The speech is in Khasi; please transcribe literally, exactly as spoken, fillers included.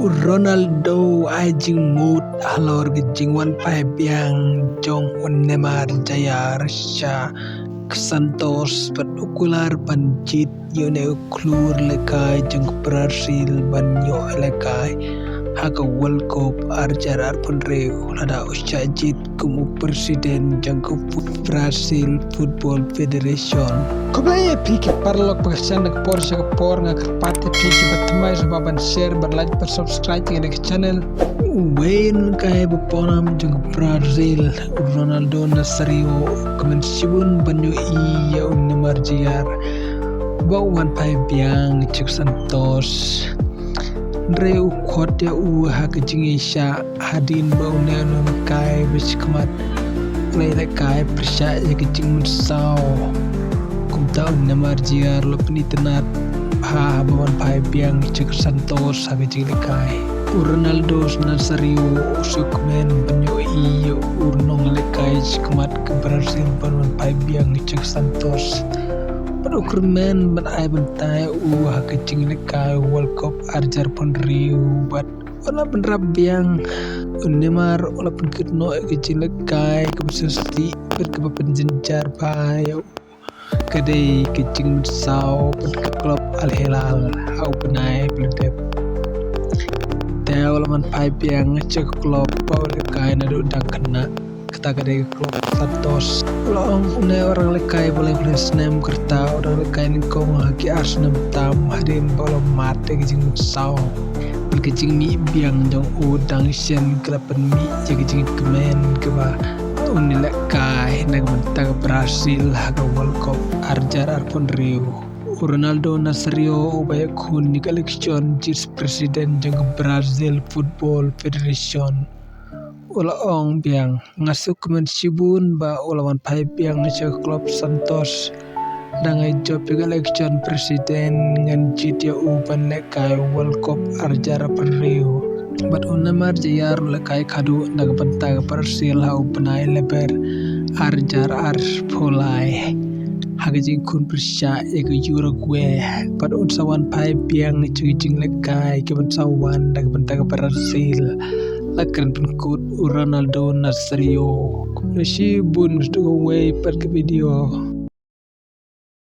Ronaldo ai jingmut halor ka jingwan phai biang jong u Neymar Junior sha ka Santos bad u kular ban jied ïa une u khlur lehkai jong ka Brazil ban ïoh lehkai ha ka World Cup ar hajar arphew hynriew lada u shah jied kum u president jong ka Brazil Football Federation. Khublei ïa phi ki paralok ba ka shan na ka por sha ka por, nga kyrpad ïa phi kiba thymmai sngewbha ban share, ban like, ban subscribe ïa kane ka channel. Uwei u lehkai ba pawnam jong ka Brazil, Ronaldo Nazario, u kmen shibun ban ïohi ïa u Neymar Junior ba u wan phai biang sha ka Santos. Hynrei u khot ïa u ha ka jingïaishah hadien ba une u lehkai ba shakhmat u la ïalehkai pyrshah ïa ka jingmynsaw. Kumta u Neymar Junior u la pynitynnad bha haba wan phai biang sha ka Santos ha ka jinglehkai. U Ronaldo Nazario u sngewkmen ban ïohi ïa u nonglehkai shakhmat ka Brazil ban wan phai biang sha ka Santos. Bad u kyrmen ban ai bynta ïa u ha ka jinglehkai World Cup ar hajar arphew hynriew bad u la pynrap biang. U Neymar u la pynkut noh ïa ka jinglehkai kaba sngewsih bad kaba pynjynjar bha ïa u. Ka dei ka jingmynsaw bad ka klub Al Hilal ha u bnai ba la dep. Te u la wan phai biang sha ka klub ba u lehkai naduh dang khynnah, kata ka dei ka klub Santos. U la ong une u ranglehkai ba laiphew lai snem ka rta u dang lehkai nyngkong ha ki ar snem tam hadien ba u la mad ïa ka jingmynsaw. Bad ka jingmih biang jong u dang shen ka la pynmih ïa ka jingkmen kaba un ïalehkai na ka bynta ka Brazil ha ka World Cup ar hajar arphew hynriew. U Ronaldo Nazario uba ïakhun ïa ka election Vice President jong ka Brazil Football Federation u la ong biang, nga sngewkmen shibun ba u la wan phai biang sha ka klub Santos. Dang ai jop ïa ka election president ngan jied ïa u ban lehkai World Cup ar hajar arphew hynriew. Bad u Neymar Junior u lehkai khadduh na ka bynta ka Brazil ha u bnai Lber ar hajar arphew lai ha ka jingkhun pyrshah ïa ka Uruguay. Bad un sa wan phai biang sha ka jinglehkai kaban sa wan na ka bynta ka Brazil. La kren pynkut u Ronaldo Nazario. Khublei shibun, sdang kawei pat ka video.